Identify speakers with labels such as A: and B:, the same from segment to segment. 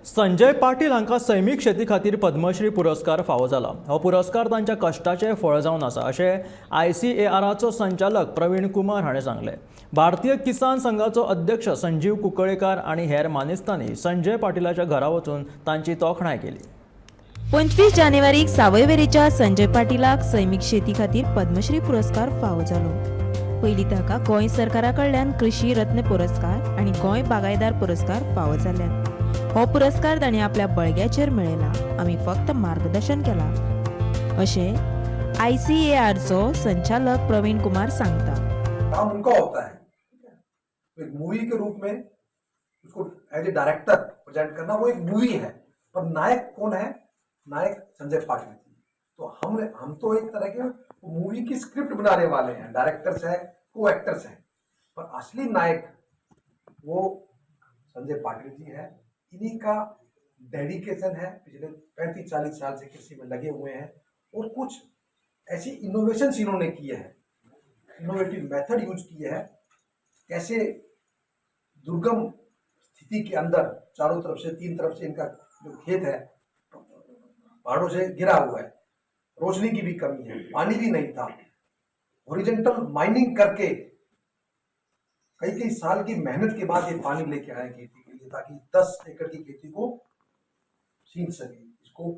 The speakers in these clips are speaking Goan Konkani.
A: संजय पाटील हांकां सैमीक शेती खातीर पद्मश्री पुरस्कार फावो जाला. हो पुरस्कार तांच्या कश्टाचें फळ जावन आसा, अशें आयसीएआराचो संचालक प्रवीण कुमार हाणें सांगलें. भारतीय किसान संघाचो अध्यक्ष संजीव कुंकळेकार आनी हेर मानेस्तांनी संजय पाटीलाच्या घरा वचून तांची तोखणाय केली.
B: 25 जानेवारीक सावयवेरेच्या संजय पाटीलाक सैमीक शेती खातीर पद्मश्री पुरस्कार फावो जालो. पयलीं ताका गोंय सरकारा कडल्यान कृशी रत्न पुरस्कार आनी गोंय बागायदार पुरस्कार फावो जाल्यात. हो पुरस्कार तांणी आपल्या बळग्याचेर मेळयला, आमी फक्त मार्गदर्शन केलां, अशें आयसीएआरचो संचालक प्रवीण कुमार सांगता.
C: काम उनका होता है, ठीक है? तो एक मूवी के रूप में उसको एज ए डायरेक्टर प्रेजेंट करना, वो एक मूवी है, पर नायक कौन है? नायक संजय पाटिल जी. तो हम तो एक तरह के मूवी की स्क्रिप्ट बनाने वाले हैं, डायरेक्टर्स हैं, को एक्टर्स हैं, पर असली नायक वो संजय पाटिल जी है. इन्हीं का डेडिकेशन है, पिछले 35-40 साल से कृषि में लगे हुए हैं और कुछ ऐसी इनोवेशंस इन्होंने किए हैं, इनोवेटिव मेथड यूज किए हैं. कैसे दुर्गम स्थिति के अंदर, चारों तरफ से, तीन तरफ से इनका जो खेत है, पहाड़ों से घिरा हुआ है, रोशनी की भी कमी है, पानी भी नहीं था, हॉरिजेंटल माइनिंग करके कई कई साल की मेहनत के बाद ये पानी लेके आए खेती के लिए, ताकि 10 एकड़ की खेती को सींच सके, इसको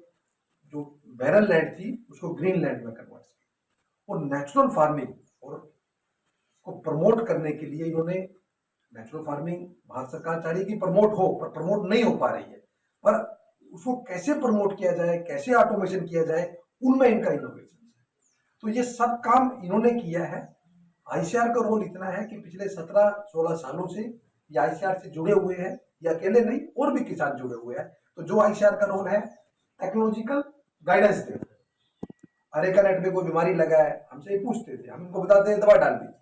C: जो बैरन लैंड थी, उसको ग्रीन लैंड में कन्वर्ट सके. और नेचुरल फार्मिंग और को प्रमोट करने के लिए इन्होंने, नेचुरल फार्मिंग भारत सरकार चाह रही है कि प्रमोट हो, पर प्रमोट नहीं हो पा रही है, पर उसको कैसे प्रमोट किया जाए, कैसे ऑटोमेशन किया जाए, उनमें इनका इनोवेशन है. तो ये सब काम इन्होंने किया है. आईसीएआर का रोल इतना है कि पिछले 17-16 सालों से ये आईसीएआर से जुड़े हुए हैं. ये अकेले नहीं, और भी किसान जुड़े हुए हैं. तो जो आईसीएआर का रोल है, टेक्नोलॉजिकल गाइडेंस देना. अरेका नट में कोई बीमारी लगा है, हमसे ये पूछते थे, हम उनको बताते हैं, दवा डाल दीजिए.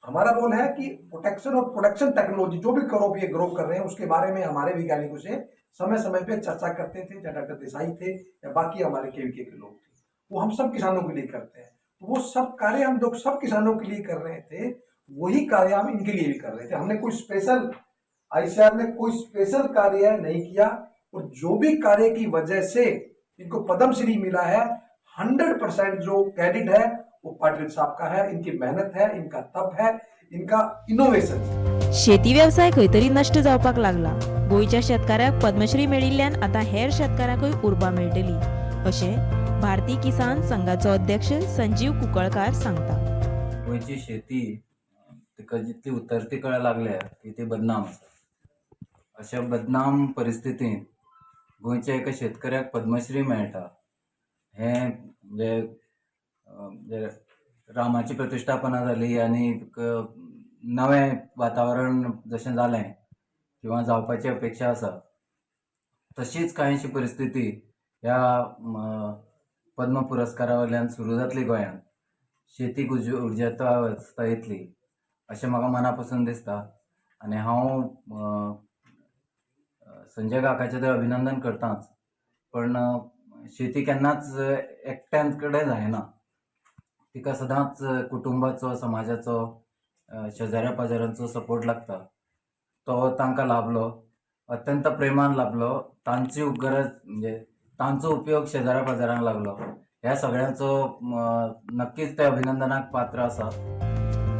C: हमारा रोल है कि प्रोटेक्शन और प्रोडक्शन टेक्नोलॉजी, जो भी क्रॉप ये ग्रो कर रहे हैं, उसके बारे में हमारे वैज्ञानिकों से समय समय पे चर्चा करते थे, चाहे डॉक्टर देसाई थे या बाकी हमारे केवीके के लोग थे. वो हम सब किसानों के लिए करते हैं. तो वो सब कार्य हम लोग सब किसानों के लिए कर रहे थे, वही कार्य हम इनके लिए भी कर रहे थे. हमने कोई स्पेशल, आईसीएआर ने कोई स्पेशल कार्य नहीं किया और जो भी कार्य की वजह से इनको पद्मश्री मिला है, 100% जो क्रेडिट है, वो पाटिल साहब का है. इनकी मेहनत है, इनका तप है, इनका इनोवेशन.
B: शेती वेवसाय खंय तरी नश्ट जावपाक लागला. गोंयच्या शेतकाऱ्याक पद्मश्री मेळिल्ल्यान आतां हेर शेतकारांकूय उर्बा मेळटली, अशें भारतीय किसान संघाचो अध्यक्ष संजीव कुंकळकार सांगता.
D: गोंयची शेती, तिका जितली उतरती कळा लागल्या ती ती बदनाम आसा. अशा बदनाम परिस्थितींत गोंयच्या एका शेतकऱ्याक पद्मश्री मेळटा, हें म्हणजे म्हणजे रामाची प्रतिश्ठापना जाली आनी नवें वातावरण जशें जालें किंवा जावपाची अपेक्षा आसा, तशीच कांयशी परिस्थिती ह्या पद्म पुरस्कारा वयल्यान सुरू जातली, गोंयांत शेतीक उर्जेता अवस्था येतली, अशें म्हाका मना पसून दिसता. आनी हांव संजय काकाचें तर अभिनंदन करताच, पण शेती केन्नाच एकट्यान कडेन जायना. तिका सदांच कुटुंबाचो, समाजाचो, शेजाऱ्या पाजाऱ्यांचो सपोर्ट लागता. तो तांकां लाभलो, अत्यंत प्रेमान लाभलो. तांची गरज म्हणजे तांचो उपयोग शेजाऱ्या पाजाऱ्यांक लागलो. ह्या सगळ्यांचो नक्कीच ते अभिनंदनाक पात्र आसा.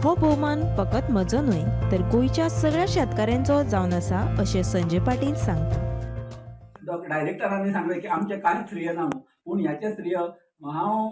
B: हो भोवमान फकत म्हजो न्हय, तर गोंयच्या सगळ्या शेतकाऱ्यांचो जावन आसा, अशें संजय पाटील सांगता.
E: डायरेक्टरांनी सांगलें की आमचें कांयच श्रेय ना म्हणून, पूण ह्याचें श्रेय हांव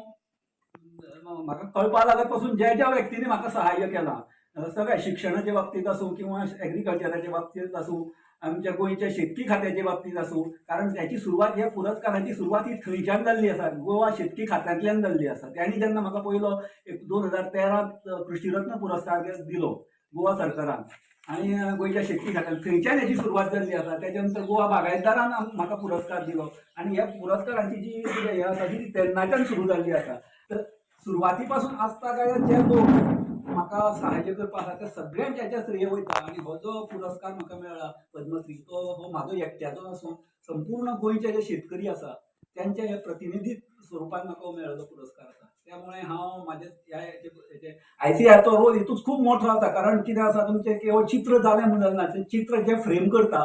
E: म्हाका कळपा लागत पासून ज्या ज्या व्यक्तींनी म्हाका सहाय्य केलां, सगळ्या शिक्षणाच्या बाबतींत आसूं किंवा एग्रीकल्चराच्या बाबतींत आसूं, आमच्या गोंयच्या शेतकी खात्याच्या बाबतींत आसूं, कारण त्याची सुरवात, ह्या पुरस्काराची सुरवात ही थंयच्यान जाल्ली आसा, गोवा शेतकी खात्यांतल्यान जाल्ली आसा. त्यांनी जेन्ना म्हाका पयलो एक 2013त कृषीरत्न पुरस्कार दिलो गोवा सरकारान आनी गोंयच्या शेतकी खात्यान, थंयच्यान हेची सुरवात जाल्ली आसा. त्याच्या नंतर गोवा बागायतदारान म्हाका पुरस्कार दिलो आनी ह्या पुरस्कारांची जी कितें हें आसा ती तेन्नाच्यान सुरू जाल्ली आसा. तर सुरवाती पासून आजता काय जे लोक म्हाका सहाय्य करपा आसा, त्या सगळ्यांक हेचें श्रेय वयता. आनी हो जो पुरस्कार म्हाका मेळ्ळा पद्मश्री, तो हो म्हाजो एकट्याचो नासून संपूर्ण गोंयचे जे शेतकरी आसा, त्यांचे हे प्रतिनिधी स्वरुपान म्हाका हो मेळ्ळो पुरस्कार आसा. त्यामुळे हांव म्हाजे ह्या हेचे आयसीएआरचो रोल हितूच खूब मोठो आसा. कारण कितें आसा, तुमचें केवळ चित्र जालें म्हणून जालना, तें चित्र जें फ्रेम करता.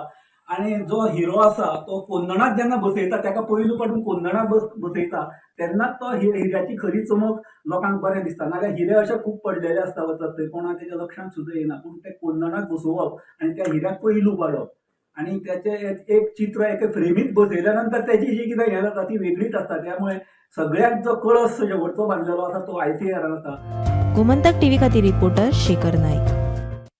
E: आनी जो हिरो आसा तो कोंदणाक जेन्ना बसयता ताका पयलू पासून कोंदणाक बसयता तेन्नाच तो हिऱ्याची खरी चमक लोकांक बरें दिसता. नाजाल्यार हिरे अशे खूब पडलेले आसता वचत थंय, कोणाक तेच्या लक्षांत सुद्दां येना, पूण ते कोंदणाक बसोवप आनी त्या हिऱ्याक पैलू पाडप आनी त्याचे एक चित्र एके फ्रेमीत बसयल्या नंतर त्याची जी कितें हें जाता ती वेगळीच आसता. त्यामुळे सगळ्यात जो कळस शेवटचो बांदलेलो आसा तो आयसीएआरान आसा.
B: गोमंतक टीव्ही खातीर रिपोर्टर शेखर नाईक.